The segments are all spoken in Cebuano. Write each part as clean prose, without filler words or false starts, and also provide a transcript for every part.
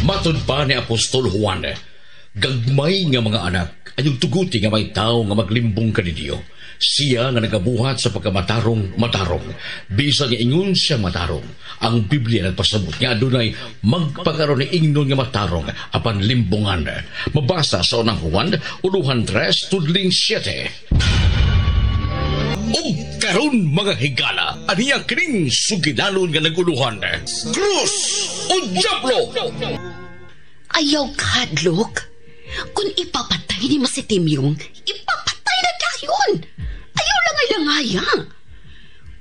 Matud pa ni Apostol Juan, gagmay nga mga anak, ayong tuguti nga may tao nga maglimbong kaninyo. Siya nga nagabuhat sa pagkamatarong matarong. Bisan nga ingon siya matarong. Ang Biblia nagpasabot nga adunay magpakaron ni ingnon nga matarong apan limbongan. Mabasa sa unang Juan, uluhan 3, tudling 7. Ug karon mga higala, aniya kining sugilanon nga naguluhan. Krus o Diablo! Ayaw kahadlok. Kung ipapatay ni mo si Timyong, ipapatay na dayon. Ayaw lang ay langaya.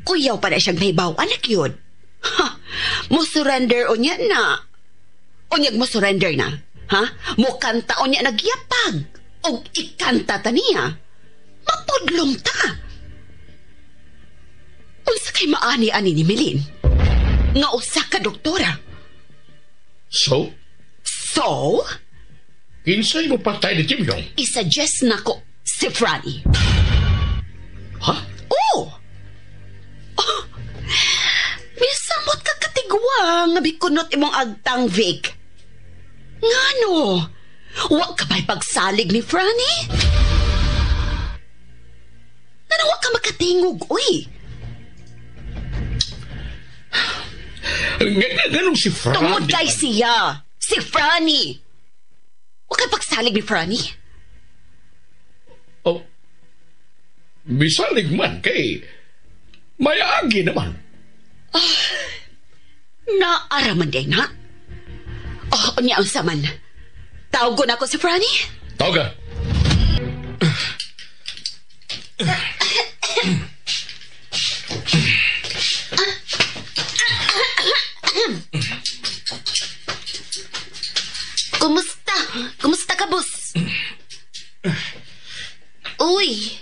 Kuyaw pa na siyang nahibaw, anak yun. Ha, mo surrender unya na. Unyag mo surrender na. Ha? Mo kanta unya nagyapag. Og ikanta ta niya. Mapudlong ta. Unsa kay maani ani ni Milin? Nga usa ka doktora. So, So, kinsay mo patay ni Timyong? I-suggest nako si Franny. Ha? Oh! Oh! Misamot ka katigwa nga bikunot imong agtang, Vic. Ngano? Wa ka ba'y pagsalig ni Franny? Ngano wa ka makatingog, uy? Ganong si Franny? Tungod kay siya, si Franny. Wa kay pagsalig ni Franny? Oh, bisalig man kay mayaagi naman. Naaraman day na. Oh, unya ang saman. Tawgon ako si Franny. Tawga. Kumusta? Kumusta ka, boss? Uy,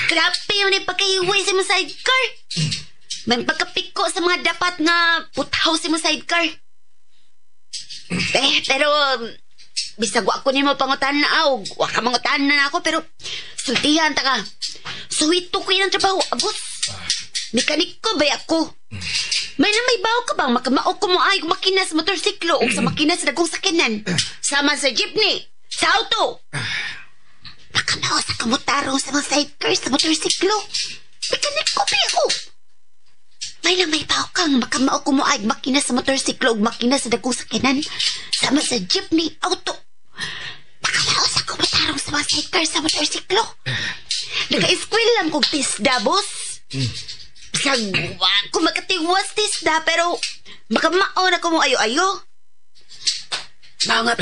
grabe yun eh pagkahiway sa mga sidecar. May pagkapiko sa mga dapat nga puthaw sa mga sidecar. Eh, pero bisag wa ko nimo pangutan na aw, wa ka mangutan na ako pero sultihan ta ka. Suwito ko ang trabaho, abos. Mekaniko ba ako? May na may bawo ka bang makamao ko mo ay makina sa motorsiklo o sa makina sa dagong sakyanan? Sama sa jeepney, sa auto. Makamao sa kamutarong sa mga sidecar sa motorsiklo. Mekaniko ba ako? May na may bawo kang makamao ko mo ay makina sa motorsiklo o makina sa dagong sakyanan. Sama sa jeepney, auto. Makamao sa kamutarong sa mga sidecar sa motorsiklo. Naka-eskwela lang kog tisda, boss. Bisag, wa ko makatiwas tisda, pero makamao na ko mo ayo-ayo. Mga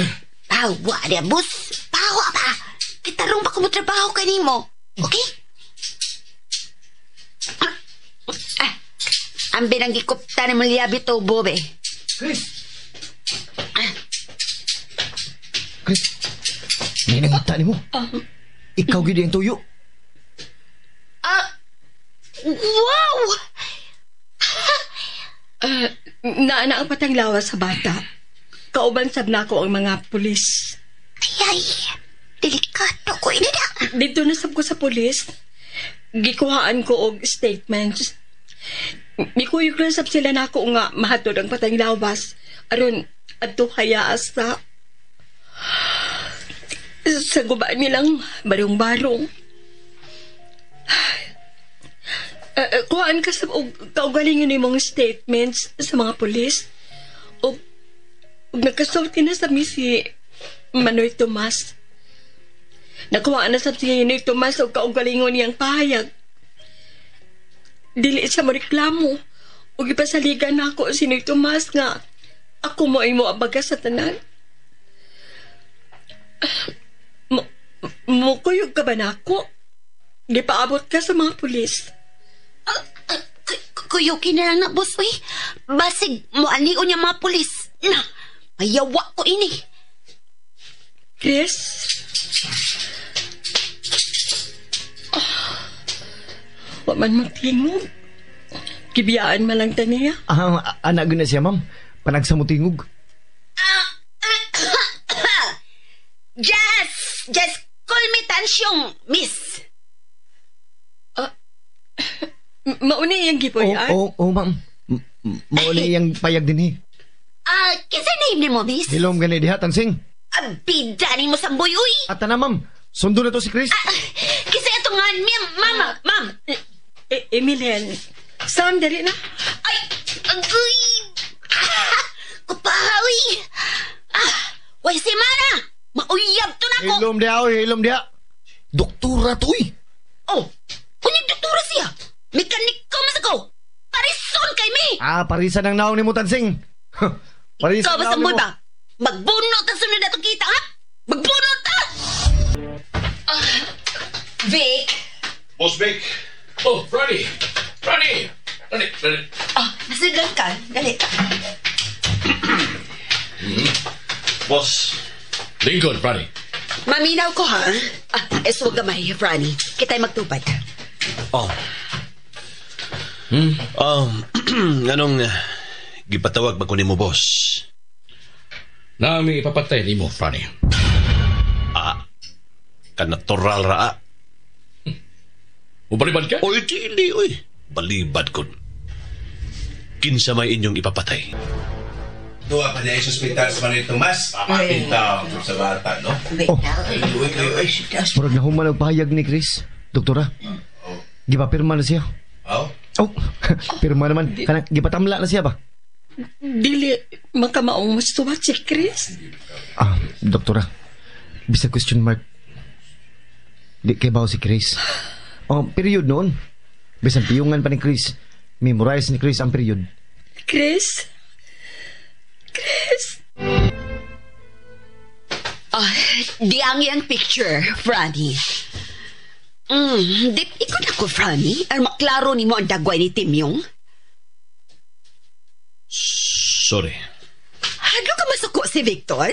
pawa niya, boss. Pawa ba? Kitarong pa ko mo trabaho kanimo. Okay? Ah, ang binanggikupta ni Mulyabi to, Bobe. Chris! Chris, may nangita ni mo. Ikaw gid ang tuyo. Ah, wow! Naana ang patang lawas sa bata. Kauban sab nako ang mga pulis. Ay, ay, delikato ko ini na. Dito na sab ko sa pulis. Gikuhaan ko og statements. Mikuyog lang sab sila nako nga mahatod ang patang lawas. Aron adto hayaa sa guba nilang barong-barong. Kuhaan ka sa og kaugalingon nimong statements sa mga pulis. Og nagkasulti na sa mi si Manoy Tomas. Nakuhaan na sa si Manoy Tomas og kaugalingon niyang pahayag. Dili siya mo reklamo. Og ipasaligan nako si Noy Tomas nga ako mo ay mo abaga sa tanan. Mukuyog ka ba nako? Gipaabot ka sa mga pulis. Kuyukin na lang na, boss, uy. Basig, mo anion niya mga pulis. Na, mayawa ko ini. Chris? Wa man magtingog. Gibiyaan man lang ta niya. Ah, anak na siya, ma'am. Panagsamutingog. Just call me Tansyong, miss. Mauni iyang gipuy-an? Oo, oh, ma'am. Mauni iyang payag din eh. Kinsa name ni mo, miss? Hilom gani diha, Tansing. Bida ni mo Samboy, uy. At na, ma'am. Sundo na to si Chris. Kinsa ato nga, ma'am, ma'am. Emilian, Sam, dali na. Ay, agoy. Kupahawi. Way si Mana. Mauyab to na ko. Hilom diha, oy, hilom diha. Doktora to, uy. Oh, unyag doktora siya. Mekaniko mas ako. Parison kay mi. Parisan ang naong ni mo, Tansing. Parisan Ikaw ba ang naong Samboy ni mo. ba? Magbunot ang sunod na itong kita, ha? Magbunot ta! Vic? Boss Vic. Oh, Ronnie. Ronnie. Ronnie, Ronnie. Nasudlan ka. Dali. Boss. Lingkod, Ronnie. Maminaw ko, ha? Eswag gamay, Ronnie. Kita'y magtupad. Oh. Anong gipatawag ba ko nimo, boss? Nami ipapatay nimo, Ronnie. Kanatural ra. Mubalibad ka? Oy, dili, oy. Balibad ko. Kinsa may inyong ipapatay? Duha pa niya sa ospital sa Manuel Tomas. Pintaw sa bata, no? Oh. Murag na human og pahayag ni Chris. Doktora. Gipapirma na siya. Oh? Oh, pirma naman. Kanang gipatamla na siya ba? Dili, makamaong mustuwat si Chris. Doktora. Bisa question mark. Di kay bawo si Chris. Oh, period noon. Bisan piyungan pa ni Chris. Memorize ni Chris ang period. Chris? Chris? Di ang iyang picture, Franny. Di ikot ako, Franny. Ar maklaro ni mo ang dagway ni Timyong. Sorry. Hadlo ka masuko si Victor?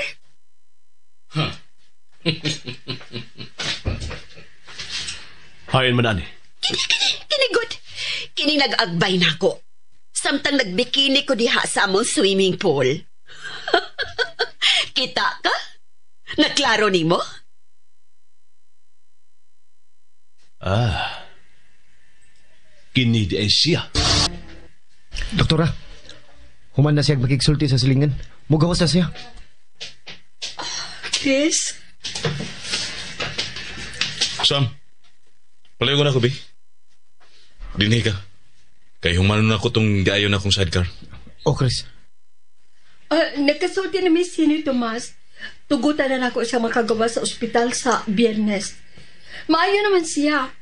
Hain man ani. Kinigod. Kini nag-agbay na ako. Samtang nagbikini ko diha sa among swimming pool. Kita ka? Naklaro nimo? Kini di ay siya. Doktora, human na siya makigsulti sa silingan. Mugawas na siya. Chris? Sam, palayo ko na ko, bi. Dinhi ka. Kay humano na ko tong gaayon na akong sidecar. Oh, Chris. Nagkasulti na mi si ni Tomas. Tugutan na nako siya makagawa sa ospital sa Biyernes. Maayo naman siya.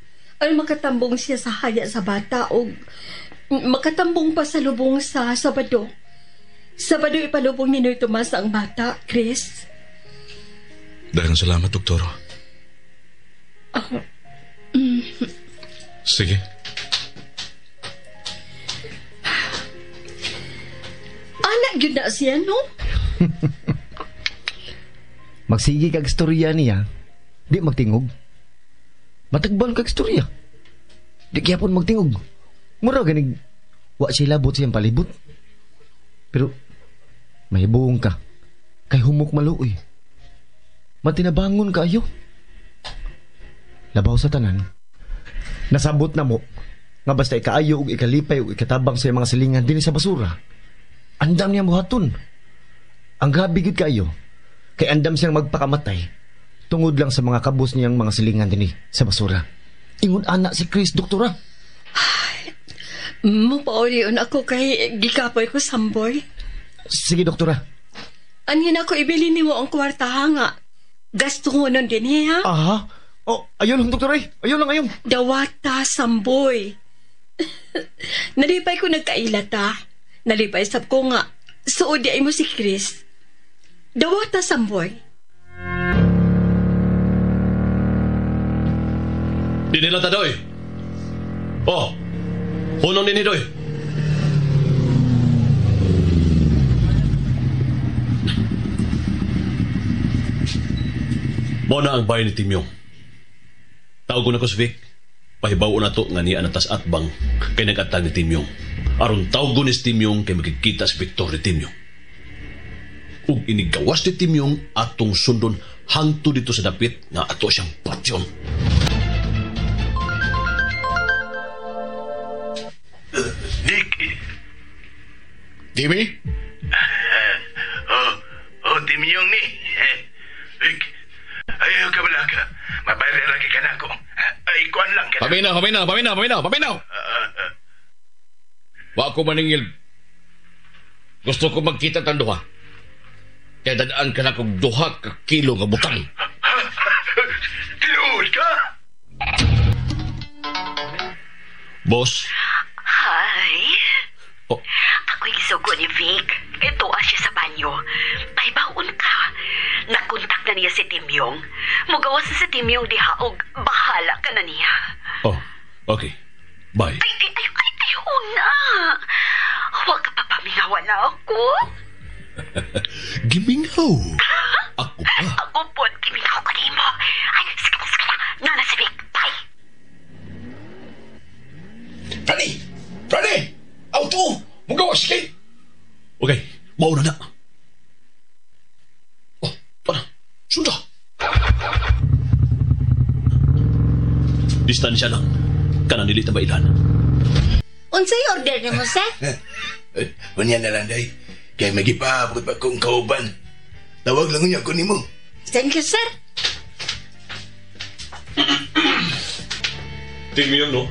Ay makatambong siya sa haya sa bata o makatambong pa sa lubong sa Sabado. Sabado ipalubong ni Noy Tomas ang bata, Chris. Daghang salamat, doktor. Sige. Anak yun na siya, no? Magsige kag istorya niya, di magtingog. Matagban kag istorya. Di gyapon magtingog. Mura ganig wa siya labot siyang palibot. Pero mahibuong ka. Kay humok maluoy. Matinabangon kaayo. Labaw sa tanan. Nasabot na mo nga basta ikaayo ug ikalipay ug ikatabang sa mga silingan dinhi sa basura. Andam niya buhaton. Ang grabe gyud kaayo. Kay andam siyang magpakamatay tungod lang sa mga kabus niyang mga silingan dinhi sa basura. Ingon ana si Chris, doktora. Mupauli-on ako kay gikapoy ko, Samboy. Sige, doktora. Anhin ako ibilin nimo ang kwarta ha nga. Gasto ko nun din, ha? Aha. Oh, ayun lang, doktora. Ayun lang, ayun. Dawata, Samboy. Nalipay ko nagkailat, ha. Nalipay sab ko nga. Suod di ay mo si Chris. Dawata, Samboy. Dinila ta, Doy. Oh, hunong din ni Doy. Mo na ang bahay ni Timyong. Tawag ko na ko si Vic. Pahibaw na to nga niya natas atbang kay nag-atang ni Timyong. Aron tawag ko ni Timyong kay makikita si Victor ni Timyong. Ug inigawas ni Timyong atong sundon hangtod dito sa dapit nga ato siyang patyon. Nick. Timmy? Ako Timyong ni. Ayaw ka wala ka. Mabayar lagi ka na ako. Ay, kuan lang ka na. Paminaw, paminaw, paminaw, paminaw, paminaw! Wa ko maningil. Gusto ko magkita tang duha. Kaya dadaan ka na kong 2 ka kilo nga butang. Tinuod ka? Boss? Hi. Oh. Ako'y gisugo ni Vic. Ito siya sa banyo. Paibaon ka. Nakontak na niya si Timyong. Mugawas na si Timyong diha og bahala ka na niya. Oh, okay. Bye. Ay, ay, ay, ay, ay, una. Huwag ka papamingawan na ako. Gimingaw. Ako pa. Ako po, gimingaw ko nimo. Ay, sige na, sige na. Nana si Vic. Bye. Franny! Franny! Auto! Mugawas kay! Okay, mauna na. Oh, tara. Sunda. Distansya lang. Kanang dili ta mailan. Unsay order nimo, sir? Unya na lang, day. Kaya magipaabot pa kong kauban. Tawag lang niya ko nimo. Thank you, sir. Timmy yun, no?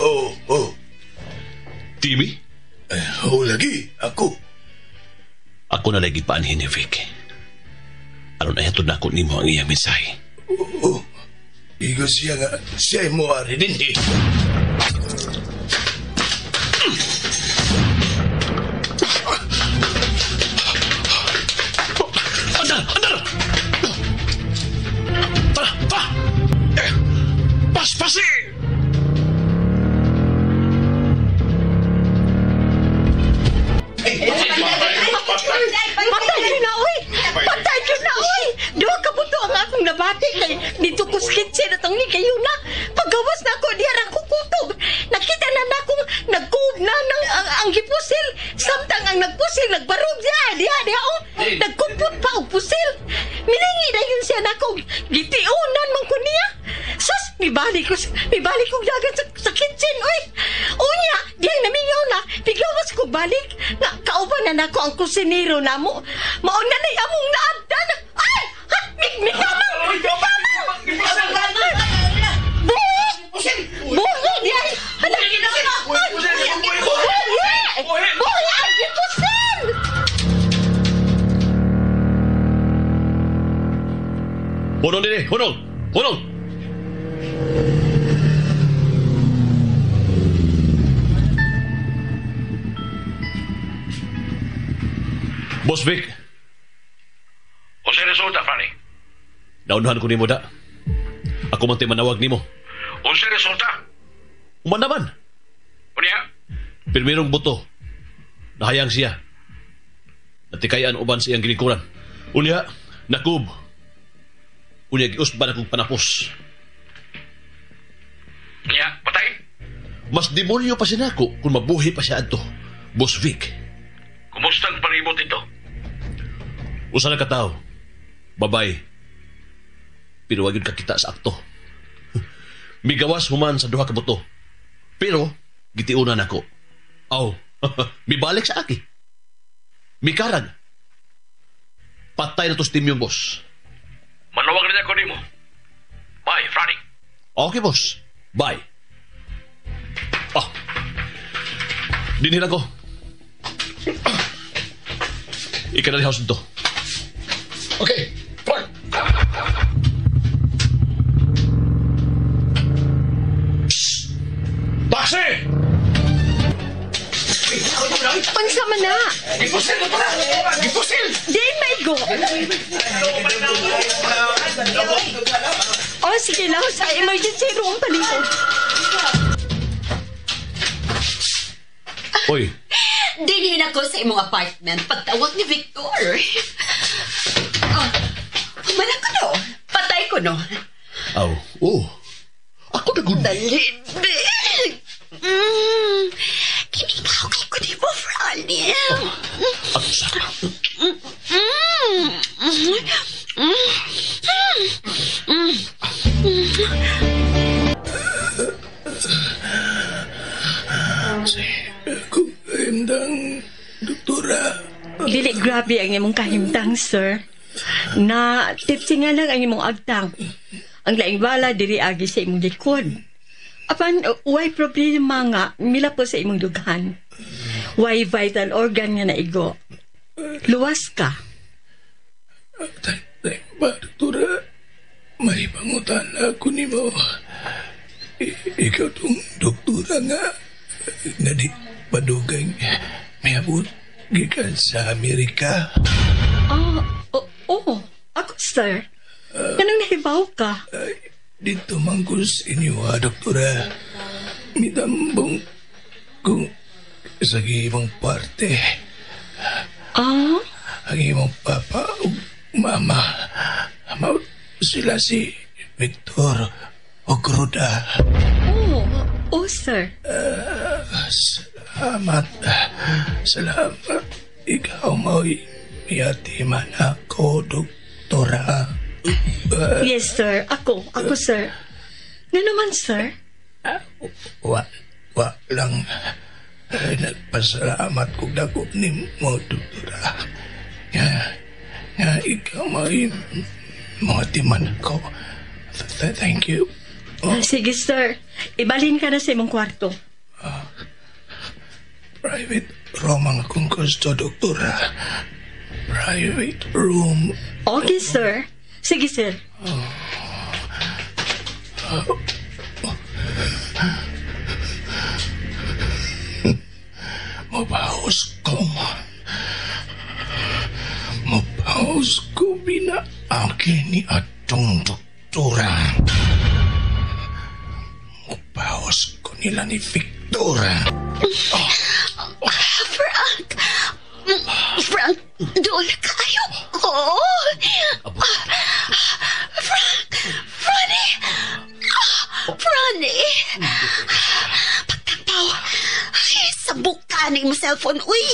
Oo, oo. Timmy? Oo, lagi. Ako. Ako na lagi paanhin ni Vic. Aron ay hatod na ako nimo ang iyang mensahe. Oo. Igo siya nga, siya mo ari din eh. Andar! Andar! Tara! Tara! Paspasi! Patay yun na, uy! Patay yun na, uy! Duha ka buto ang akong nabati kay dito ko sa kitchen at ang kayo na. Paggawas na ako, diyan ako kutob. Nakita na na akong nagkuob na ng ang gipusil. Samtang ang nagpusil, nagbarog diya, diya, diya, oh. Nagkumpot pa og pusil. Miningi na yun siya na akong gitiunan man ko niya. Sus, mibalik ko, mibalik ko dagat sa kitchen, uy. Unya, diyan namingaw na, pigawas ko balik. Nga, kauban na nako ang kusinero na mo. Mauna na'y among naabdan. Ay! Ha! Mikamang! Mikamang! Buhi! Buhi! Diyan! Hala! Buhi! Buhi! Ang gipusil! Hunong dini! Hunong! Hunong! Boss Vic, Unsay resulta, Franny? naunahan ko nimo da. Ako man tay manawag nimo. Unsay resulta? Human naman. Unya? Pirmirong buto. Nahayang siya. Natikayan uban sa iyang ginikuran. Unya, nakub. Unya, giusban akong panapos. Unya, patay? Mas demonyo pa siya nako kung mabuhi pa siya adto. Boss Vic, Kumusta ang palibot ito? Usa na katawo. Babay. Pero wag yun kakita sa akto. Migawas human sa 2 ka buto. Pero, gitiunan ako. Aw, mibalik sa aki. Mikarag. Patay na to si Timyong, boss. Manawag na niya ko nimo. Bye, Franny. Okay, boss. Bye. Ah. Dinhi lang ko. Ika na house dito. Okay, Frank. Taxi! Unsa man na? Gipusil na pala! Gipusil! Di maigo. Oh, sige lang. Sa emergency room palihog. Oy, Dinhin ako sa imong apartment pagtawag ni Victor. Oh, humalang ko no. Patay ko no. Aw, oh. Ako na gud. Dali, Vic. Kimingaw kay ko ni mo, Franny. Ako sa. Kung indang doktora. Dili grabe ang ang imong kahimtang, sir. Na tipsy nga lang ang imong agtang. Ang laing bala diri agi sa imong likod. Apan way problema nga mila po sa imong dughan. Way vital organ nga naigo. Luwas ka. Thank ba, doktora? May pangutan ako nimo. Ikaw tong doktora nga nga di padugay miabot gikan sa Amerika. Oo. Ako, sir. Kanang nahibaw ka? Dito man ko sa inyo, ha, doktora. Mitambong kung sa ibang parte. Ah? Ang imong papa o mama. Mao sila si Victor o Gruda. Oh, sir. Salamat. Salamat. Ikaw mo'y miyatiman ako, doktora. Yes, sir. Ako, sir. Nga naman, sir? Wa lang. Ay, nagpasalamat kong dako ni mo, doktora. Nga ikaw mo'y mga timan ako. Thank you. Oh. Sige, sir. Ibalhin ka na sa imong kwarto. Private room ang akong gusto, doktora. Private room. Okay, sir. Sige, sir. Mabaos ko. Mabaos ko binaaki ni atong doktora. Mabaos ko nila ni Victora. Frank! Frank, doon kayo ko. Frank! Franny! Franny! Pagtagpaw! Ay, sabukan ang imong cellphone. Uy!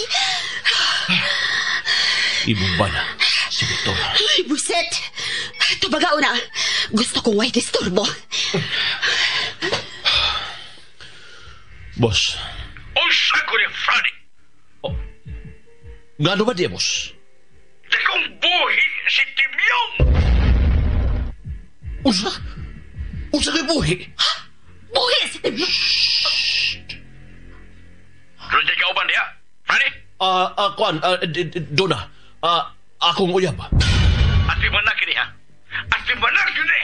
Imong bana, si Victor. Ay, buset! Tubagaw na. Gusto kong way disturbo. Boss. Unsa ko ni Franny? Oh. Ngano ba diya, boss? Dakong buhi si Timyong! Unsa? Unsa kay buhi? Ha? Buhi si Timyong? Doon ka uban diya, Franny? Kuan, Dona, akong uyab. At na kini, ha? At na kini!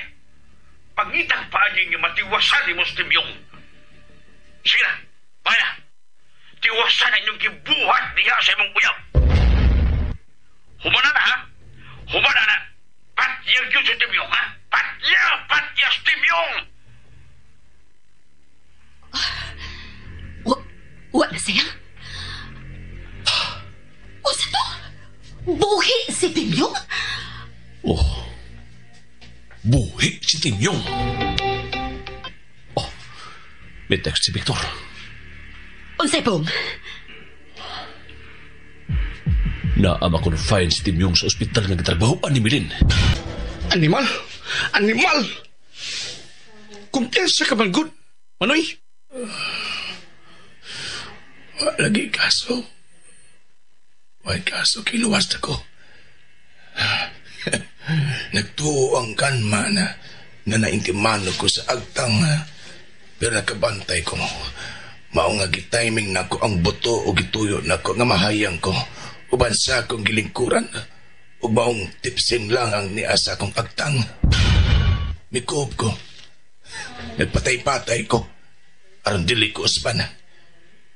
Pangitang paagi nga matiwasan ni mo si Timyong. Sige na, bye na. Tiwasan ang inyong gibuhat diha sa imong uyab. Humana na, ha? Humana na. Patyag yun si Timyong, ha? Patya! Patya si Timyong! Wa na siya? O sa to? Buhi si Timyong? Oh. Buhi si Timyong. Oh. May text si Victor. Unsay pong? Naama ko na-find si Timyong sa ospital nga gitrabahoan ni Milin. Animal! Animal! Kumpiyansa ka man good, Manoy! Lagi kaso. Way kaso, kiluwas na ko. Nagtuo ang kanma na naintimano ko sa agtang, pero nakabantay ko. Mao nga gitiming nako ang buto o gituyo nako nga mahayang ko. Uban sa akong gilingkuran ug maong tipsin lang ang niasa akong agtang. Mikuob ko. Nagpatay-patay ko. Aron dili ko usban.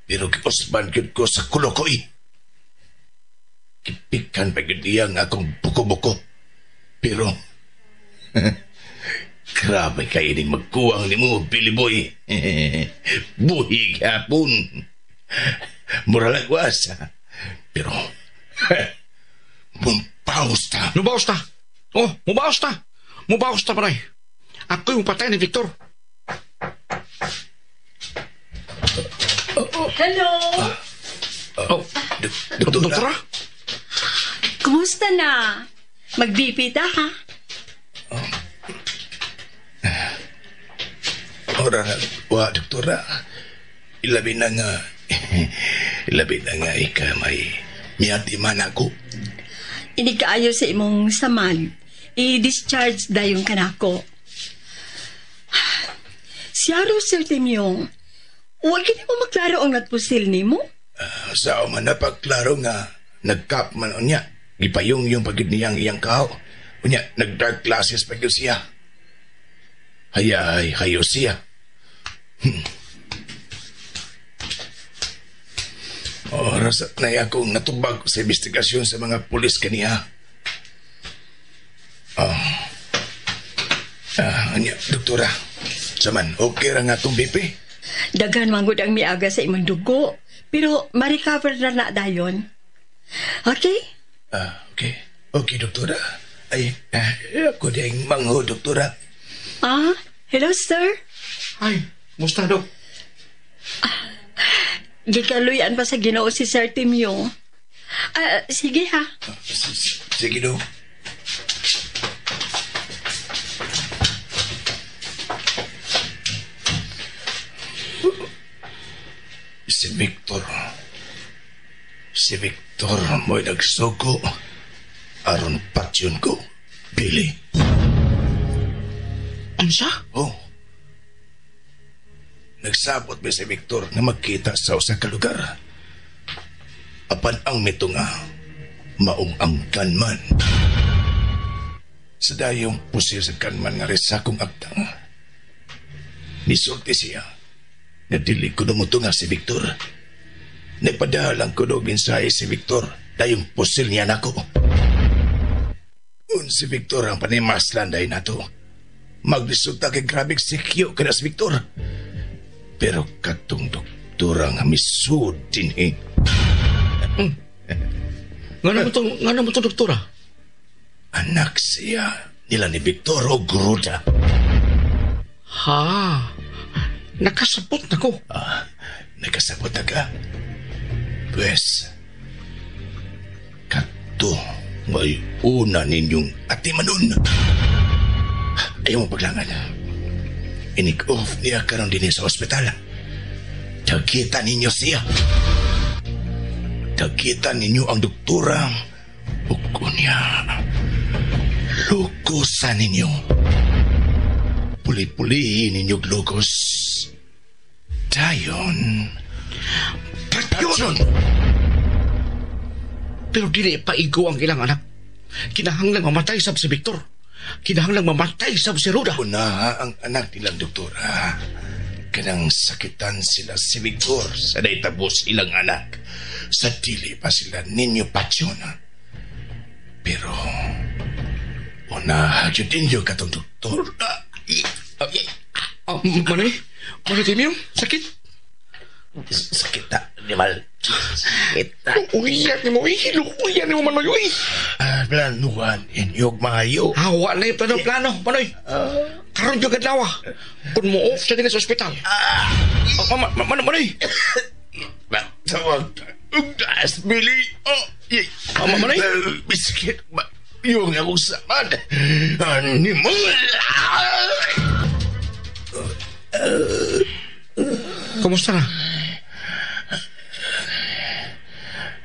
Pero giusban gyud ko sa kulo ko eh. Gipikan pa gyud iya ang akong buko-buko. Pero grabe kay ining magkuwang ni mo, Billy Boy. Buhi hapon. Mura lang wasa. Pero, mumpaos ta. Mubaos ta. Oh, mubaos ta. Mubaos ta, Manoy. Ako yung patay ni Victor. Hello. Oh, doktora? Kumusta na? Mag-BP ta, ha? Ora na, wa, doktora. Ilabi na nga ika may miyati man ako. Inig kaayo sa imong samad, i-discharge dayon kanako. Siyaro, Sir Timyong, huwag gini mo maklaro ang nagpusil nimo. Sa man na pagklaro nga nagkap man unya. Gipayong yung pagid niyang iyang kaho. Unya, nag-dark classes pag yun siya. Hayay, hayo siya. Oras at na akong natubag sa investigasyon sa mga pulis kaniya. Anya, doktora. Saman, okay ra nga itong BP? Daghan manggod ang miaga sa imong dugo, pero ma-recover na na dayon. Okay? Okay. Okay, doktora. Ay, ako ding mangho, doktora. Hello, sir. Ay, musta, dok? Gikaluyan pa sa Ginoo si Sir Timyo. Sige ha. Sige, dok. Si Victor. Si Victor mo'y nagsugo. Aron patyon ko, Billy. Unsa? Oh. Nagsabot ba si Victor na magkita sa usa ka lugar? Apan ang mitunga, maong ang kanman. Sa dayong pusil sa kanman nga resakong agtang. Nisulti siya na dili ko numutunga si Victor. Nagpadalang ko og mensahe si Victor dayong pusil niya nako. Un si Victor ang panimaslan dahil nato. Magresulta kay grabing sikyo kada si Victor. Pero katong doktora nga misud din eh. Nga naman itong doktora? Anak siya nila ni Victor o Gruda. Ha? Nakasabot na ko. Nakasabot na ka? Pwes, kato may una ninyong atimanon. Ayaw mo paglangan. Inig-off niya karon din sa ospital. Dagita ninyo siya. Dagita ninyo ang doktora. Ug niya. Lukusan ninyo. Puli-pulihin ninyo glukos. Dayon. Patyon! Pero dili pa igo ang ilang anak. Kinahanglang mamatay sab si Victor. Kinahanglang mamatay sab si Ruda. Una ang anak nilang doktora. Kanang sakitan sila si Victor sa daytabos ilang anak. Sa dili pa sila ninyo patyon. Pero una jud ninyo katong doktor. Manoy? Manoy Timyong? Sakit? Sakit na, animal. Sakit na. Uyan ni mo, uyan ni mo, Manoy, uy. Planuhan inyog maayo. Hawa na yung plano, Manoy. Karon yung kadlaw. Kung mo-off siya din sa ospital. Manoy. Tawag, ugdas, Billy. Manoy. Biskit, yung akong samad. Animal. Kumusta na?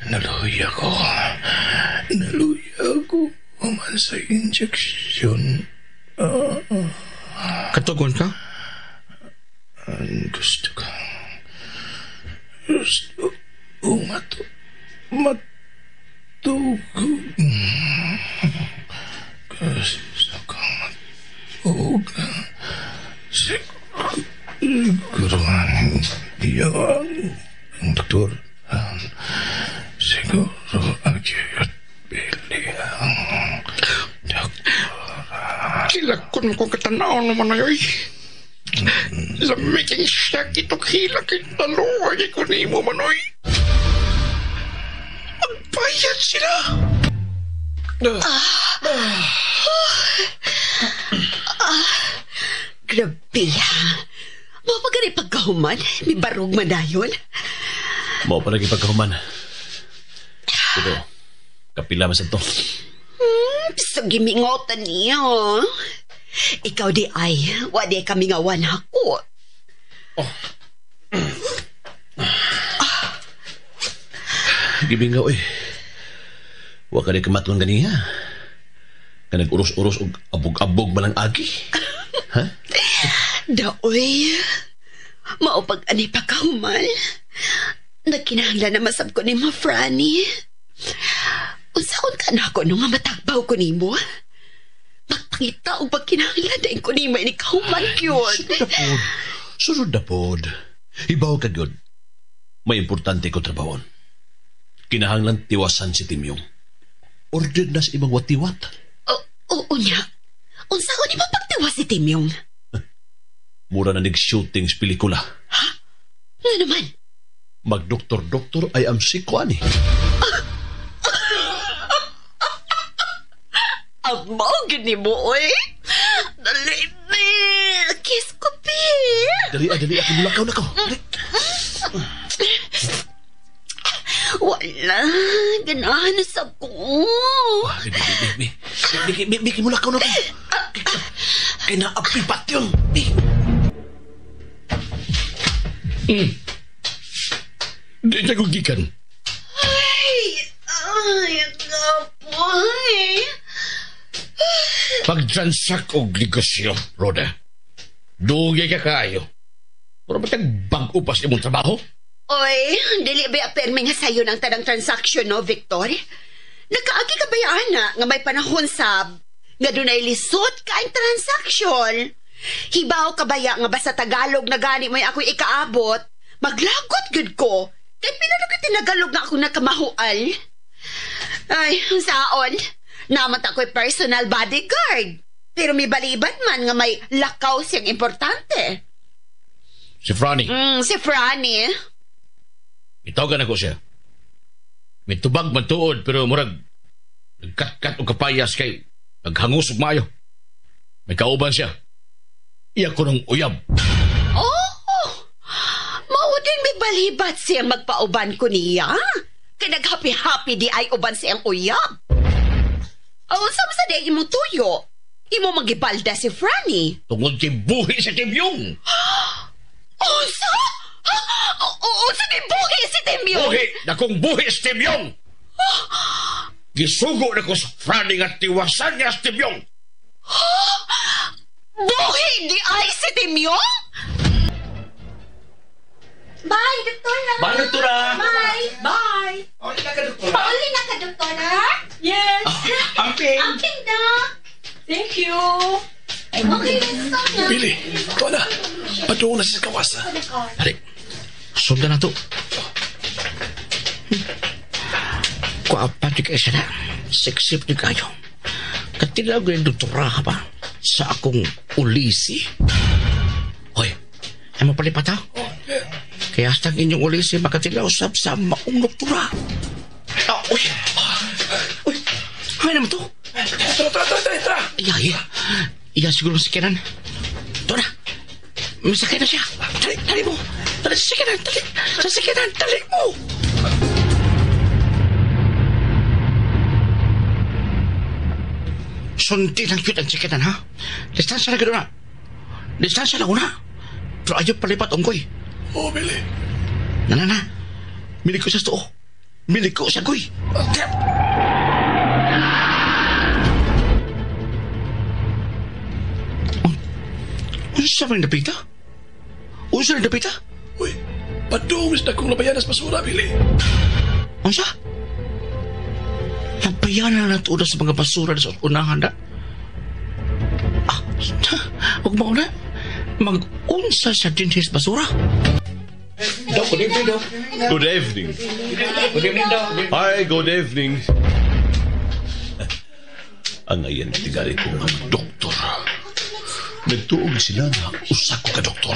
Naluya ko. Naluya ko. Human sa injeksyon. Katugon ka? Gusto ka. Gusto ko matugog. Gusto ko matugog. Siguro ang doktor. Siguro at Billy ang doktora. Kilakon ko katanaw naman na yun. Lamig ang sakit o hilak ang taluwag ko ni mo, Manoy. Magbayad sila. Grabe ha. Mao pa gani pagkahuman, may barog man dayon. Mao pa lagi pagkahuman. Pero, kapila man sa to. So gimingotan niyo. Ikaw di ay, wa di kami ngawan ako. Oh. Gimingaw eh. Wa ka di kamatong ganiha. Ka nag-uros-uros og abog-abog man ang agi. Ha? Daoy, maupag ani pa kahuman. Nagkinahanglan na masab ko ni Ma Franny. Unsaon ka na ako nung nga matagbaw ko nimo? Magpangita og pagkinahanglan na ko nimo ini kahuman yun. Sunod na pod. Sunod na pod. Ibaw ka gyud. May importante ko trabahon. Kinahanglan tiwasan si Timyong. Order na sa imong watiwat. Oo niya. Unsaon nimo pagtiwas si Timyong? Mura na nag-shooting sa pelikula. Ha? Nga naman? Mag-doktor-doktor ay am siko ani. Amaw, gini mo, oy. Dali, bi. Kiss ko, bi. Dali, dali. Ako mulakaw na ko. Wala. Ganahan na sa ko. Bi, bi, bi, bi, mulakaw na ko. Kaya naapipat yun. Bi. Di na kong gikan. Ay, ay, kapoy. Pagtransak og negosyo, Roda. Dugay ka kaayo. Pero ba't bag-o pa sa imong trabaho? Oy, dili ba permi nga sayo ng tanang transaction, no, Victor? Nakaagi ka ba yan, na, nga may panahon sab nga dunay lisod kaing transaction? Hibaw ka baya nga basta Tagalog na gani may ako'y ikaabot, maglagot gud ko. Kay pila na ka tinagalog nga ako nakamahual. Ay, saon, naman ako'y personal bodyguard. Pero may baliban man nga may lakaw siyang importante. Si Franny. Si Franny. Itawagan ako siya. May tubag man tuod pero murag nagkat-kat o kapayas kay naghangos og maayo. May kauban siya. Iya ko ng uyab. Oh! Mao din may balibat siyang magpauban ko niya. Kay naghappy-happy di ay uban siyang uyab. Oh, sama sa di imong tuyo. Imo magibalda si Franny. Tungod kay buhi sa Timyong. Unsa? Unsa ni buhi si Timyong? Buhi! Nakong buhi si Timyong! Gisugo na ko sa Franny nga tiwasan niya si Timyong. Buhi di ay si Timyong? Bye, Doktora! Bye, Doktora! Bye! Bye! Pauli na ka, Doktora! Pauli na ka, Doktora! Yes! Amping! Amping, Doc! Thank you! Okay, let's go na. Billy, ito na. Padung na siya sa kawasa. Hari, sundan na to. Kuapa di kayo siya na. Sexy di kayo. Katilaw ko yung doktora pa sa akong ulisi. Hoy, ay mapalipat ha? Kaya hasta ang inyong ulisi makatilaw sab sa maong doktora. Ah, uy! Uy! Ay naman to? Tara, tara, tara, tara! Iya, iya. Iya siguro sa kinan. Ito na. Masakay na siya. Dali, dali mo. Dali sa sakinan. Dali. Sa sakinan. Dali mo. Sundin ang cute ang sakinan, ha? Distansya na gano'n na. Distansya na una. Pero ayaw palipat, unggoy. Oo, Billy. Na, na, na. Milig ko sa too. Milig ko sa goy. Unsa man napita? Unsa man napita? Uy, padungis na kong labayanas basura, Billy. Unsa? Labayanan na tuod sa mga basura sa unahan na. Ah, huwag mo na. Mag-unsa sa dinhis basura. Dok, good evening, Dok. Good evening. Good evening, Dok. Hi, good evening. Ang ayan tingali ko nga doktor. Nagtuog sila nga usa ko ka doktor.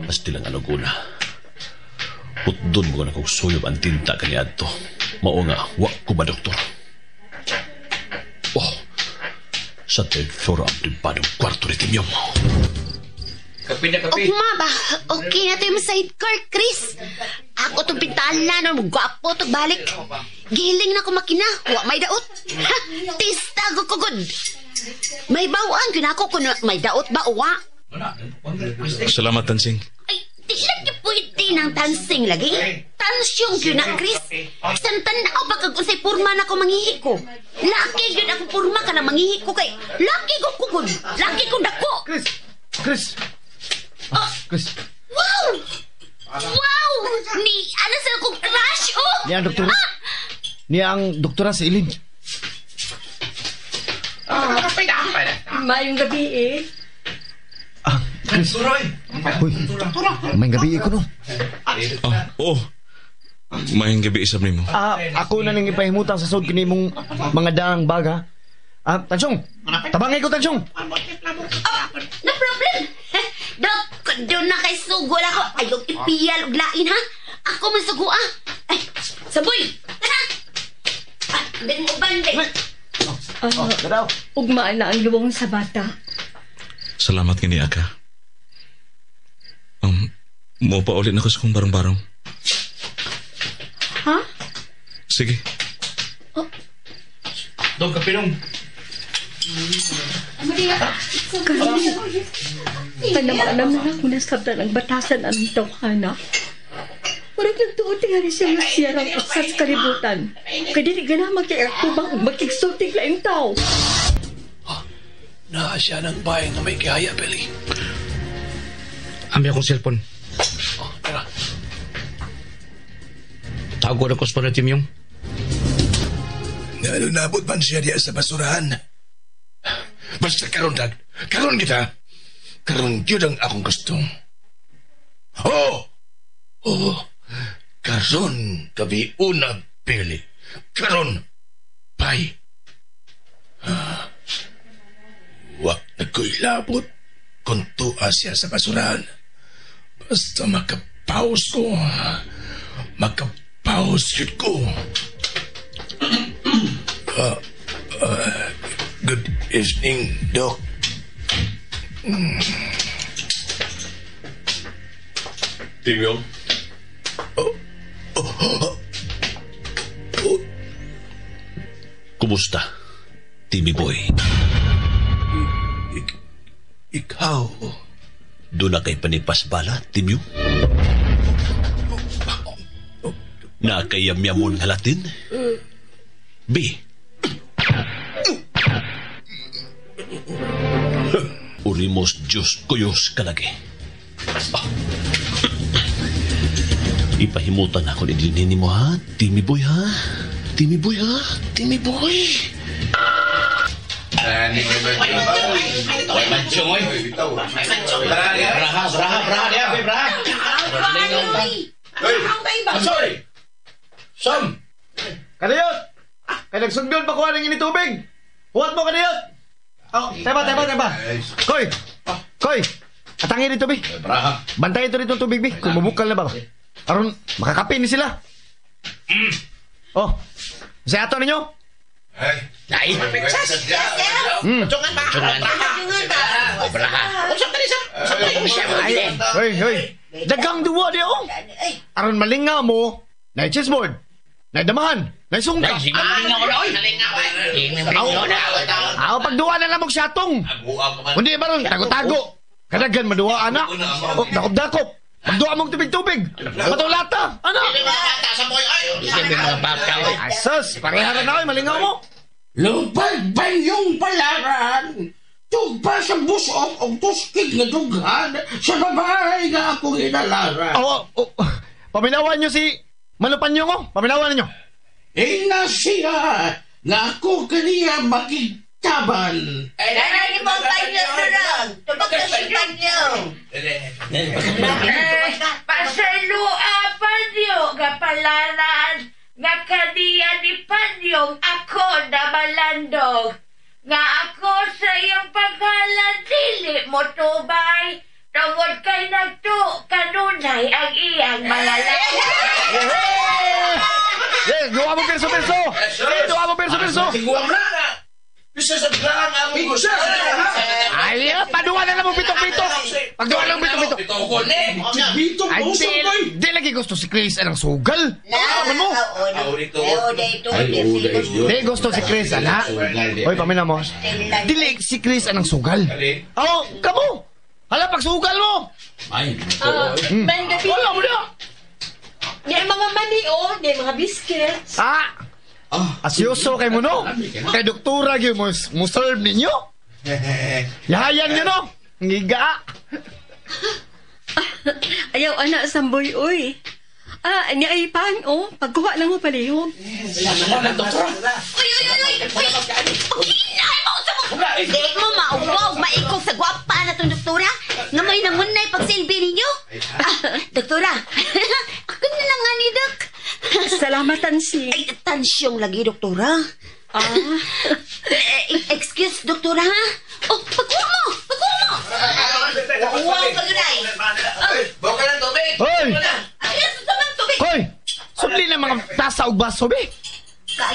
Basta lang ano guna. Putdon mo na kong suyob ang tinta kaniadto. Mao nga, wa ko ba doktor. Oh, sa third floor ang pribadong kwarto ni Timyong. Kape na kape. Ugma ba? Okay na to yung sidecar, Chris. Ako itong pintana, no? Gwapo itong balik. Gihiling na ko makina. Wa may daot. Ha! Tista ko kugod. May bawaan yun ako kung may daot ba o wa. Salamat, Tansing. Ay, di lang pwede. Laki ng tansing lagi. Tansyong gyud na, Chris. San tanaw pa kag unsay porma na ko manghihi ko. Laki gyud akong porma ka na manghihi ko kay laki ko kugod. Laki ko dako. Chris! Chris! Ah, Chris! Wow! Wow! Ni ana sa akong crush oh. Niya ang doktora. Niya ang doktora sa Ilin. Maayong gabi eh. Ah, Chris. Uy, may gabi ko no. Ah, oh. Mayang gabi isab nimo. Ah, ako na ning ipahimutang sa sud kini mong mga daang baga. Ah, Tansyong. Tabangay ko, Tansyong. No problem. Dok, doon na kay sugol ako. Ayog ipiyal og lain ha. Ako man sugo ah. Ay, saboy. Tara. Ah, din mo bande. Oh, daw. Ugmaan na ang luwong sa bata. Salamat nga niya ka. Mo pa ulit na ko sa kong barong-barong. Ha? Sige. Dog, kapinong. Karon, Panam-anam na ako nasabdan ang batasan ang tawhana. Murag nagtuot nga rin siya nga siya ang aksas kalibutan. Kaya dili gana magkiakubang ug makigsultig laing tao. Naa siya ng bahay nga may kihaya, Peli. Ami akong cellphone. Oh, tara. Tawag ko na ko sa Timyong. Nga nabot man siya diya sa basurahan. Basta karon dag, karon kita. Karon gyud ang akong gusto. Oh! Oh! Karon gabi una Pili. Karon. Bay. Ah. Wa na ko'y labot kung tuwa siya sa basurahan. Basta makapaus ko. Makapaus yun ko. Good evening, Doc. Timyong? Kumusta, Timmy Boy? Ikaw. Doon na kay panipas bala, Timyong? Na kay yamyamon nga Latin? B. Urimos Diyos kuyos kalagi. Ah. Ipahimutan ako ni dinhin mo ha, Timmy Boy ha? Timmy Boy ha? Timmy Boy! Braha, braha, braha niya, braha. Sorry! Sam! Kadiyot! Kay nagsugdon pa kuha ng ini tubig. Huwat mo, kadiyot! Oh, tema, tema, tema. Koy! Koy! Atangin dito, bi. Braha. Bantayan ito dito ang tubig, bi. Kung mabukal na ba. Aron, makakape ni sila. Oh, sa ato ninyo? Ay, Hmm. Tsungan. O, braha. Ay, hoy, hoy. Dagang duwa di, oh. Aron malinga mo, na chessboard, na damahan, na sungka. Ay, sige, malingaw na, oy. Malingaw na. Aw, pagduwa na lang mong syatong. Kundi ba ron, tago-tago. Kadagan maduwa, ana. Oh, dakop-dakop. Pagduwa mong tubig-tubig. Patulata, ana. Sige, may mga bata, oy. Asas, pareha na, oy, malingaw mo. Lupad banyong palaran, tugpa sa busok o tuskig nga dughan sa babae nga akong inalaran. Oh, oh, oh. Paminawan nyo si Manupanyo ko. Paminawan ninyo. Ina siya nga ako kaniya makigtaban. Pasalua panyo nga palaran nga kaniya ni Panyong ako na malandog. Nga ako sa iyong paghalan dili mo tubay tungod kay nagtu kanunay ang iyang malalaki. Eh, duwa mo perso-perso. Eh, duwa mo perso-perso. Tiguam na na! Bisa sa daan ang gusto! Ay, paduwa na lang mo pitok-pitok. Pagduwa lang pitok-pitok. Dito Ay, mo di, di lagi gusto si Chris anang sugal. Ano mo? Di gusto si Chris, ana. Hoy, pamina mo. Dili si Chris anang sugal. Oh, kamo. Hala, pagsugal mo. Ay, Maayong gabi. Wala mo na. Niya mga mani, oh. Niya mga biscuits. Ah! Asyoso kay mo, no? Kay doktora, gyud mo, mo serve ninyo? Yahayan nyo, no? Ngiga. Ayaw, anak, Samboy, uy. Ah, niya ay pan, oh. Pagkuha lang mo palihog. Salamat, doktora. Uy, uy, uy, uy! Uy! Paghinay mo sa mo! Di mo mauwaw, maikog sa gwapa na itong doktora. Nga may nangunay pagsilbi ninyo. Ah, doktora, ako na lang nga ni Dok. Salamat, Tansi. Ay, tansyong lagi, doktora. Ah. Excuse, doktora, ha? Oh, pagkuha mo! Pagkuha mo! Wow, paguray! Baka lang tubig! Hoy! Ay, sa man tubig! Hoy! Sudli na mga tasa og baso, be!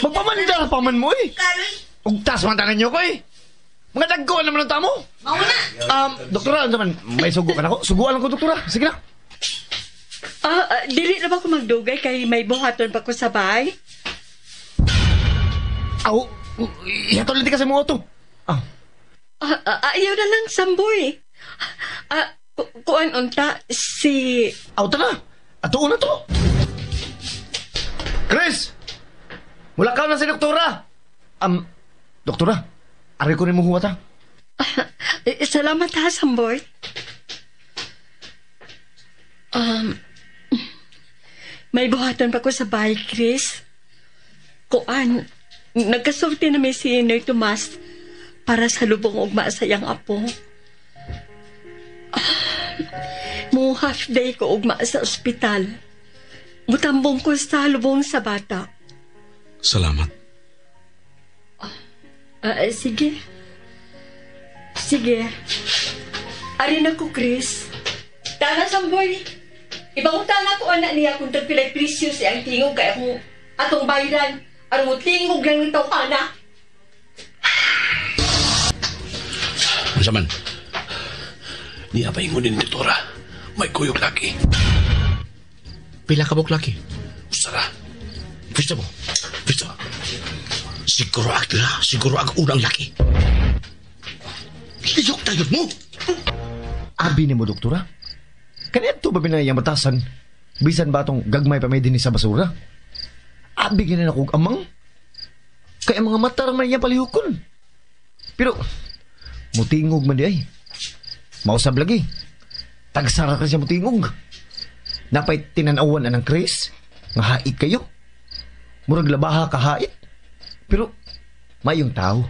Magpamandar pa man mo, eh! Karoy, Ug tas man tanan nyo ko, eh! Mga dagko naman ang tamo! mauna! Doktora, ano man? May sugo ka na ko? Suguan lang ko, doktora. Sige na. Ah, dili na ba ko magdugay kay may buhaton pa ko sa bahay? Aw, ihatol lang di kasi mo auto. Ah, Ayaw na lang, Samboy. Ah, kuan unta si... Auto na. Ato na to. Chris! Mula ka na si doktora. Doktora, ari ko ni mo huwat, ha? Salamat ha, Samboy. May buhaton pa ko sa bahay, Chris. Kuan, nagkasulti na may si Noy Tomas para sa lubong ugma sa iyang apo. Mo half day ko ugma sa ospital. Mutambong ko sa lubong sa bata. Salamat. Sige. Sige. Ari na ko, Chris. Tana, Samboy. Ibang tana ko anak niya kung tagpilay presyo sa iyang tingog kaya kung atong bayran. Aron mo tingog lang ng tawhana. Unsa man? Niya pa ingon ni doktora. May kuyog laki. Pila ka buok laki? Usara. Gusto mo? Gusto. Siguro ang la, siguro ang unang laki. Liyok tayo mo! Abi ni mo, doktora. Kaniadto ba binayang batasan? Bisan ba atong gagmay pa may dinhi sa basura? Abi gina na kog amang. Kaya mga mata ra man iyang palihukon. Pero, mutingog man di ay. Mausab lagi. Tagsara ka siya mutingog. Napay tinanawan anang Chris, nga hait kayo. Murag labaha ka hait. Pero, mayong tao.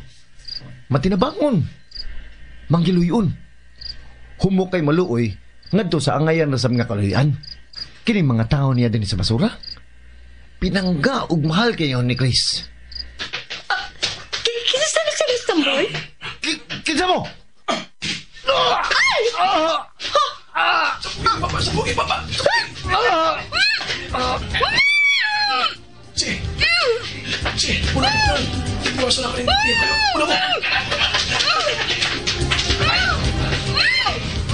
Matinabangon. Manggiluyon. Humo kay maluoy, ngadto sa angayan ra sa mga kaluyan. Kini mga tao niya din sa basura. Pinangga og mahal kayo ni Chris. Kinsa na sila, Samboy? Kinsa mo? Ay! Papa, sabugi, papa! Sige! Sige, muna mo. Iwasan na ka rin. Muna mo!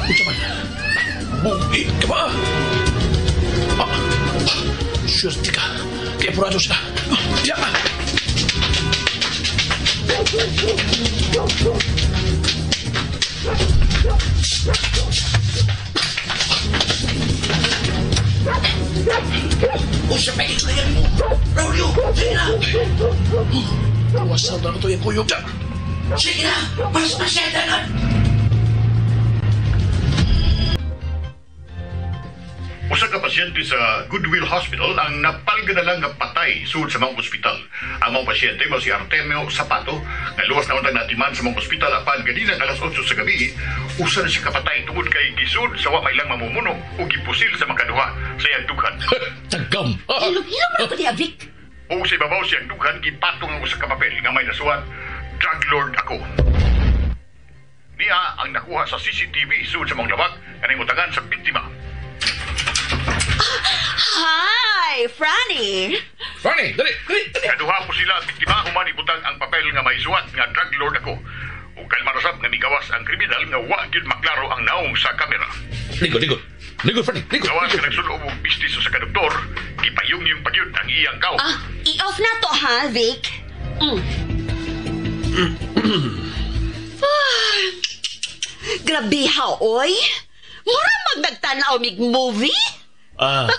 Unsa man? Buhi ka ba? Ah, swerte ka. Kaya apurado sila. Diya ka! Unsa pa ito mo? Rolyo, sige na! Iwasan na ito yung kuyog. Sige na! Mas masyada na! Usa ka pasyente sa Goodwill Hospital ang napalga na lang nga patay sud sa mga ospital. Ang mga pasyente mao si Artemio Zapato nga luwas na untang natiman sa mga ospital apan ganinang alas 8 sa gabi, usa na siya kapatay tungod kay gisud sa wa may lang mamumuno ug gipusil sa makaduha sa iyang dughan. Tagam! Hilom-hilom na ko diha, Vic. Ug sa ibabaw siyang dughan gipatong ang usa ka papel nga may nasuwat, Drug Lord ako. Niya ang nakuha sa CCTV sud sa mga lawak nga nahimutangan sa biktima. Hi, Franny. Franny, dali, dali, dali. Kaduha po sila ang biktima human ibutang ang papel nga may suwat nga drug lord ako. Ug kalma ra sab nga nigawas ang kriminal nga wa gyud maklaro ang naong sa kamera. Ligo, ligo. Ligo, Franny, ligo. Gawas nga nagsulob og bistis sa kadoktor, gipayong yung pagyud ang iyang kaw. Ah, i-off na to ha, Vic. Ah, grabe ha, oy. Mura magnagtanaw mig movie. Ah,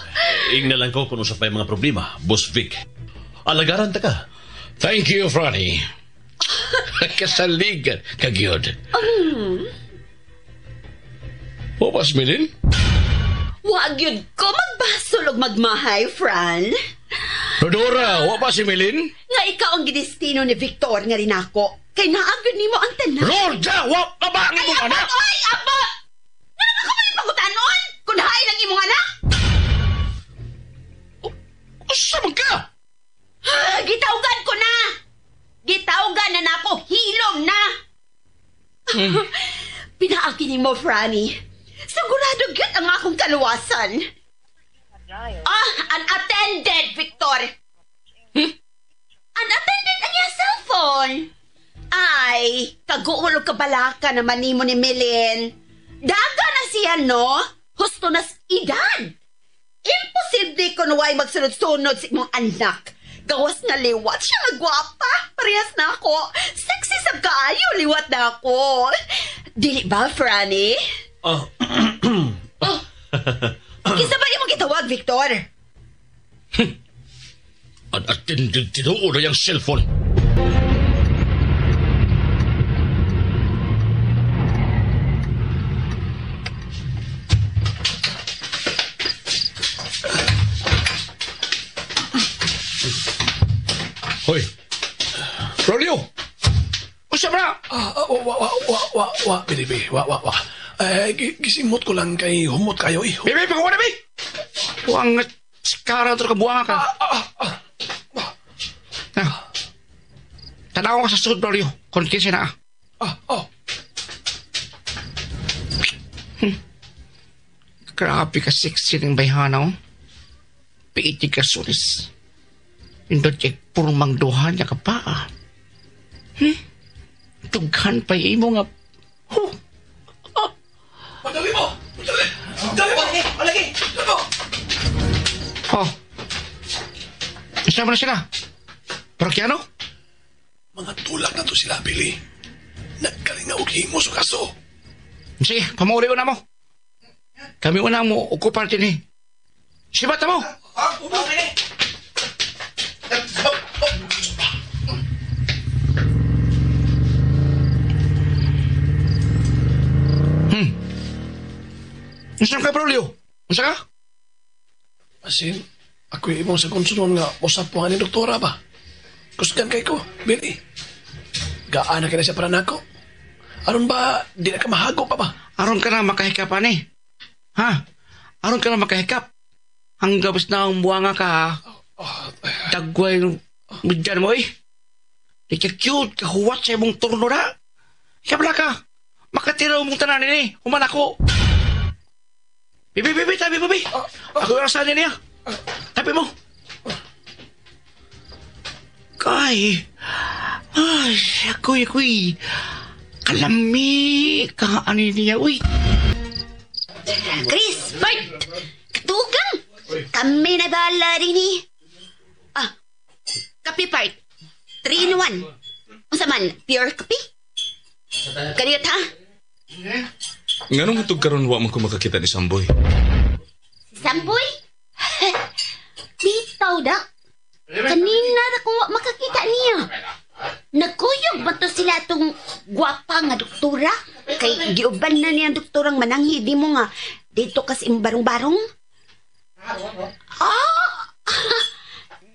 Ingna lang ko kung usa pa yung mga problema, Boss Vic. Alagaran ta ka. Thank you, Franny. Kasaligan kagyod. Opas, Milin? Wag yun ko magbasol og magmahay, Fran. Rodora, wa pa si Milin? Nga ikaw ang gidestino ni Victor nga rin ako. Kay naagod nimo ang tanan. Roda, wa pa ba ang imong anak? Ay, abot! Ano ba ko may pangutanon? Kung hain ang imong anak? Usa man ka? Ah, gitawgan ko na! Gitawgan na nako, hilom na! Pinaaki nimo, Franny. Sigurado gyud ang akong kaluwasan. Ah, unattended, Victor. Unattended ang iyang cellphone. Ay, kaguol og kabalaka naman nimo ni Milin. Daga na siya, no? Husto na sa edad. Imposible ko nuway magsunod-sunod sa imong anak. Gawas nga liwat siya nga gwapa. Parehas na ako. Sexy sab kaayo, liwat na ako. Dili ba, Franny? Oh. Kinsa ba imong gitawag, Victor? Unattended tinuod na yung cellphone. Hoy. Rolio. Usa ba? Wa, wa, wa, wa, wa, Billy, Billy, wa, wa, wa. Eh, gisimot ko lang kay humot kayo, eh. Bibi, pagawa na, bi. Buang skara to ka buang ka. Ah. Tanaw ka sa sud, Rolio. Kung kinsa na. Oh. Grabe ka sexy ng bayhana, oh. Piiti ka sulis. Indot kay purmang duha niya ka pa, ah. Tughan pa imo nga. Huh. Madali mo! Madali! Madali mo! Malagi! Madali mo! Oh. Isama na sila. Parokyano? Mga tulak na to sila, Billy. Nagkalinga og himo sa kaso. Sige, pamauli na mo. Kami una mo okupar din eh. Sibata mo! Unsa ka, Braulio? Unsa ka? Asin, ako imong sa konsunon nga usap po ni doktora ba? Kusgan kay ko, Billy. Gaan na ka na siya para nako. Aron ba, di na ka mahago pa ba? Aron ka na makahikap, ani. Ha? Aron ka na makahikap. Hanggang na ang buwanga ka, ha? Dagway ng midyan mo, eh. Di ka cute, kahuwat sa imong turno na. Ikabla ka. Makatira mong tanan ini. Human ako. Bibi, bibi, tabi, bibi. Ako yung rasahan niya. Tabi mo. Kay. Ay, ako'y, ako'y. Kalami ka, ano niya, uy. Chris, Bert, katugang. Kami na bala rin eh. Ah, kape part. 3 in 1. Unsa man, pure kape? Kaniyot ha? Nganong hantog karon wa man ko makakita ni Samboy? Samboy? Bitaw da. Kanina ra ko wa makakita niya. Nagkuyog ba to sila itong gwapa nga doktora? Kay giuban na niya ang doktorang mananghi. Di mo nga, dito kas imbarong-barong. Ah!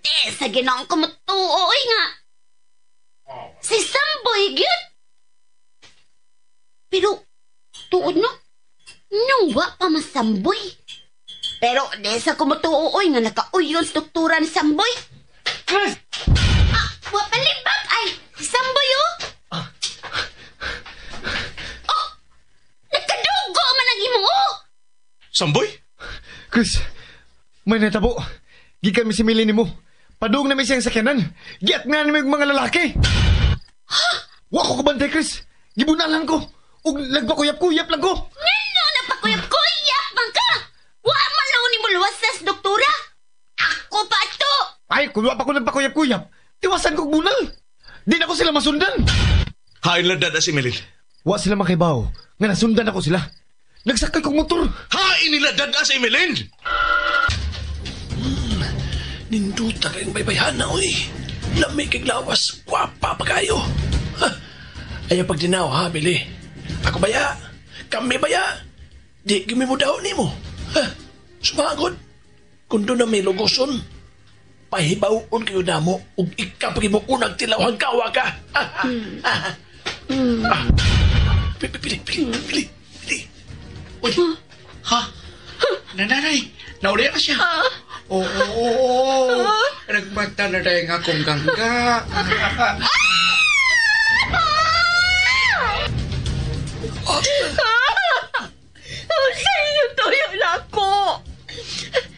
Di, sa ginoong kumutuo, oy nga. Si Samboy, gyud. Pero, tuod no? Nung wa pa masamboy. Pero, di sa kumutuo, oy nga nakauyon sa doktora ni Samboy. Ah, wa palibag ay, si Samboy, oh. Oh, nagkadugo man ang imo, oh. Samboy? Chris, may natabo. Gikan mi si Millie nimo. Padung na mi siyang sakyanan. Giat nga ni mga lalaki. Wa ko kabantay, Chris. Gibunalan ko. Ug nagpakuyap-kuyap lang ko. Ngano nagpakuyap-kuyap man ka? Wa man lang ni mo luwasas, doktora. Ako pa to. Ay, kung wa pa ko nagpakuyap-kuyap, tiwasan ko bunal. Di na ko sila masundan. Hain lang dada si Melin. Wa sila makibaw. Nga nasundan ako sila. Nagsakay kong motor. Hain nila dada si Melin! Ninduta kayong baybayhana, oy. Lamig kay lawas, gwapa pa kayo. Ha? Ayaw pagdinaw, ha, Bili? Ako baya? Kami baya? Di gimi mo daw nimo. Ha? Sumagod. Kung doon na may lugoson, pahibawon kayo namo ug ikaw mo unang tilaw hanggawa ka. Pili, pili, pili, pili, pili. Uy, ha? Nananay, nauli na siya. Oo, oo, oo. Nagmata na dahil nga akong gangga. Sa inyo tuyo na ako.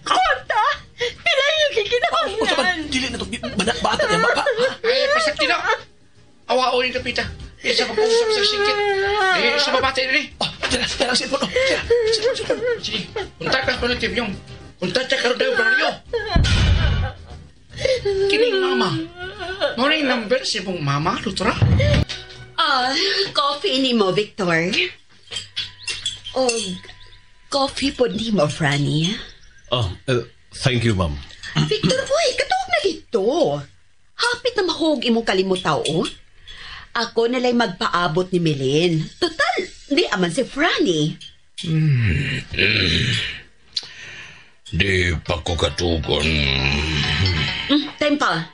Kwarta! Pila yung kikinahanglan? Dili na to, bata niya, baka. Ay, pasakti na. Awaon ni Pita. Isa pag-usap sa singkit. Eh, sa babati ni. Oh, tira, tira ang cellphone. Oh, tira, cellphone, cellphone. Sige, kontak ka pa ng Timyong. Kontak ka karon daw baryo. Kining mama. Mao na yung number si mong mama, Lutra. Ah, coffee ni mo, Victor. O, coffee po ni mo, Franny. Oh, thank you, ma'am. Victor, boy, katuog na dito. Hapit na mahog imong kalimutaw, oh. Ako nala'y magpaabot ni Milin. Total, di aman si Franny. Di pa ko katugon. Tempa.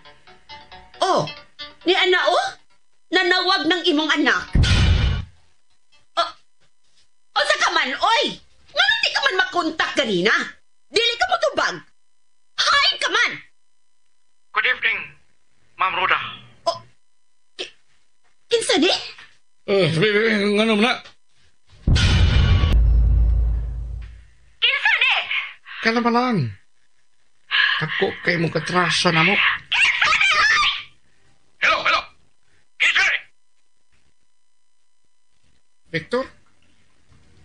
Oh, ni ana oh? Nanawag ng imong anak. Oh, o sa ka man, oy! Nga di ka man makontak kanina? Dili ka mo tubag. Hain ka man! Good evening, Ma'am Roda. Oh, kinsa ni? Ngano na? Kinsa ni? Kalma lang. Ako kay mo katraso na mo. Hello, hello. Kinsa ni? Victor?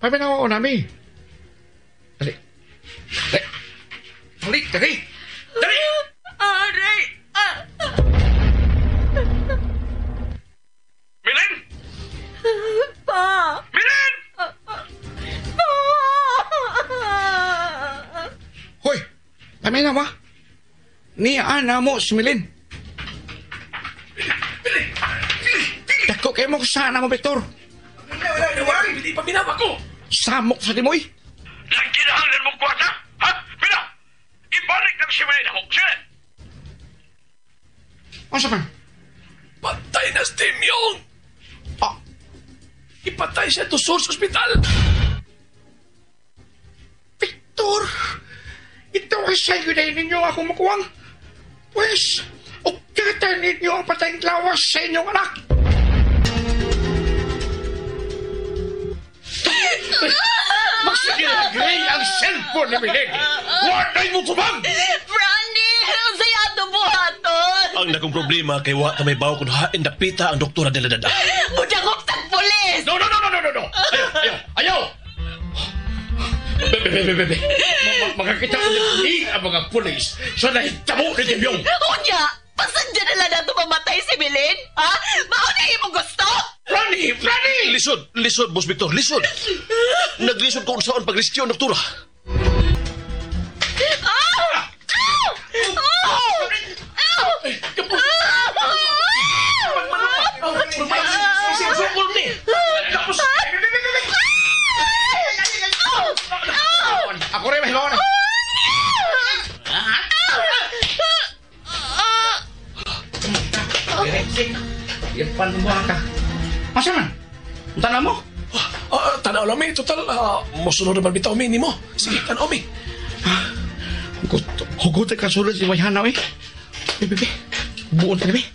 Paminaw ko nami. Dali. Dali. Dali, dali. Dali! Aray! Milin! Pa! Milin! Pa! Hoy! Paminaw ha? Ni ana mo si Milin. Dako kayo mo sana mo, Victor. Pili, paminaw ako. Samok sa timoy. Nagkinahanglan mong kwarta? Ha? Pila! Ibalik lang si Milin ako. Sige! Ano man? Patay na si Timyong. Ah, Ipatay siya to Source Hospital. Victor! Ito ay sa'yo na ninyo ako makuwang. Pwes, ugkatan ninyo ang patayng lawas sa inyong anak. Magsige na gray ang cellphone ni Milene. Walay mo tumang! Franny! Ang saya ato buhaton! Ang nakong problema kay wa ta may bawo kung hain dapita ang doktora nila dada. Mudangop tag pulis! No, no, no, no, no, no, no! Ayaw, ayaw, ayaw! Bebe, bebe, bebe. Makakita ko ni ang mga pulis sa nahitabo ni Timyong. Unya! Pasadya na lang nato mamatay si Milin? Ha? Mao na imong gusto? Franny! Franny! Lisod, lisod, Boss Victor, lisod. Naglisod ko unsaon pag-rescue ang doktora. Ah! Ah! Ah! Ako rin, mahibaw na. Irpan mo ka. Masa man? Tanaw mo? Tanaw lang, mi. Total, musunod naman bitaw, mi. Nimo. Sige, tanaw, mi. Hugot, hugot ka sulod si Wayhanaw eh. Bebe, bebe. Buon ka, bebe.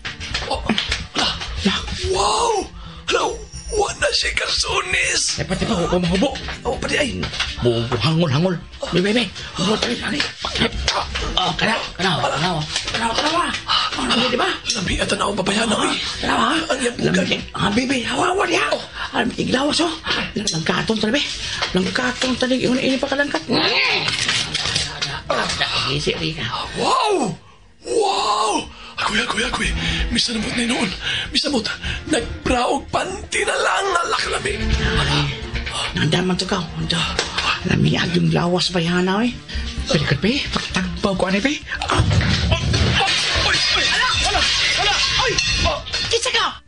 Oh, ala. Wow! Hello! Wala siya karsones. Eh, pati pa, huwag mahubo. Oh, pati ay. Buo, hangol, hangol. Bebe, bebe. Buo, tayo, tayo. Kanaw, kanaw, kanaw. Kanaw, kanaw, ah. Ano, di ba? Labi at tanaw pabayana, oy. Kanaw, ah. Ang iyang bugan. Ah, bebe, hawa, hawa niya. Alam, iglawas, oh. Langkaton, tayo, be. Langkaton, tayo. Ini, ini pa kalangkat. Isi, Rika. Wow! Wow! Ako'y, ako'y, ako'y. Misamot na noon. Misamot. Nagbraog panty na lang. Alak labi. Ala, Nandaman to ka. Ando. Lamiag yung lawas ba yan, eh. Pwede ka, be. Pagtagbaw ko, ano, be. Ala! Ala! Ala! Ay! Oh! Kinsa ka!